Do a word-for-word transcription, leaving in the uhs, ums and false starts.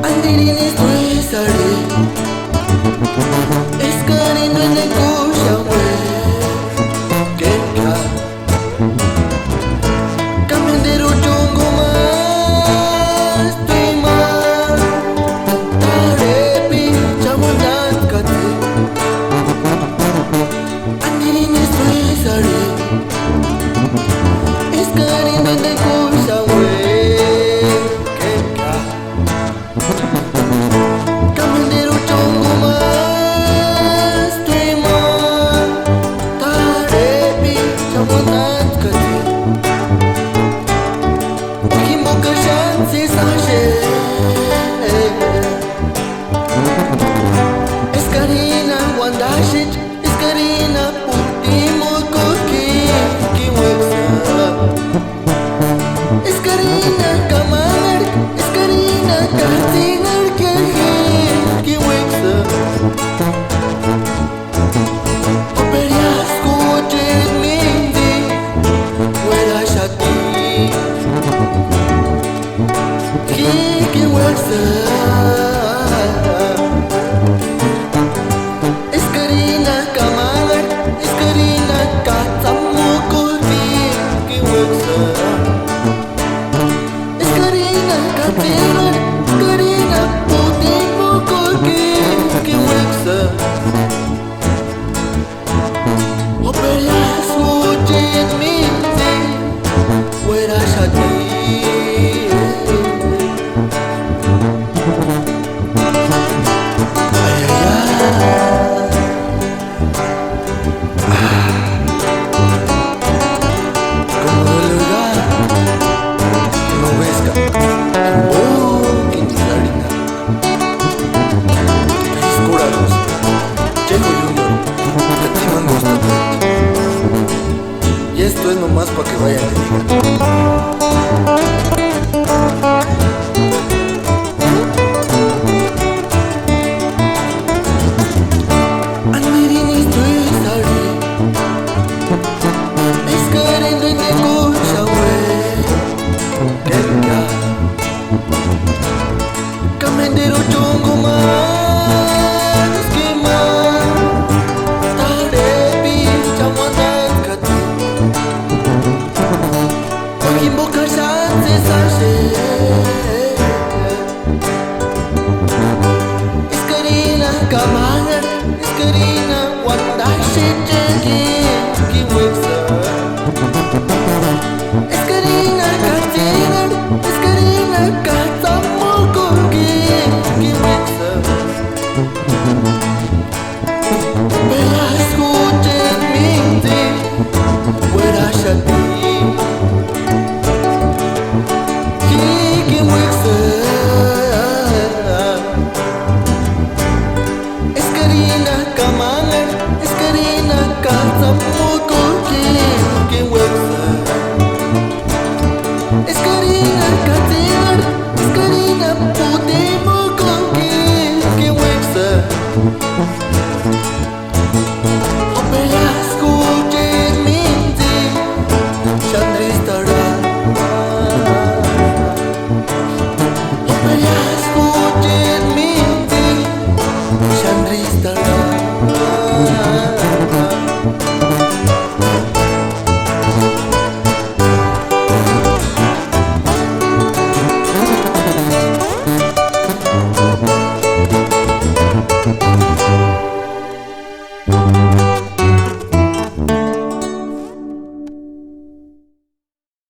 Andirini suisari, eskarini nekuxawe, kekha. Kamenderu chungu ma estoy ma, tarepi chamunatskatsi. Andirini suisari, eskarini nekuxawe, kekha. Kamenderu chungu ma estoy ma, tarepi chamunatskatsi. Jimboka xáni sési axeska. Eskarini uandaxecha, eskarini putimokorki kiweksa. Eskarini kamanharki, eskarini katsinharki kiweksa. Operiaskucheni mintsi ueraxati. Kiki weksa. Eskarini kamanharki, eskarini katsamukorki kiki weksa. Eskarini katsinharki, eskarini putimokorki kiki weksa. Operiaskucheni mintsi ueraxati. Ay, ay, ay. Como de verdad, no ves que, oh, que ni Karina. Discúranos. Checo Junior, que te van a gustar. Y esto es nomás para que vayan y digan. Andirini suisari, eskarini nekuxawe, kekha. Kamenderu chungu ma estoy ma, tarepi chamunatskatsi. Jimboka xáni sési axeska. Eskarini kamanharki, eskarini uandaxecha kiki weksa. Eskarini katsinharki, eskarini katsamukorki kiki weksa. Operiaskucheni mintsi ueraxati. Kiki weksa. Eskarini kamanharki, eskarini katsamukorki kiki weksa. Eskarini katsinharki, eskarini putimokorki kiki weksa.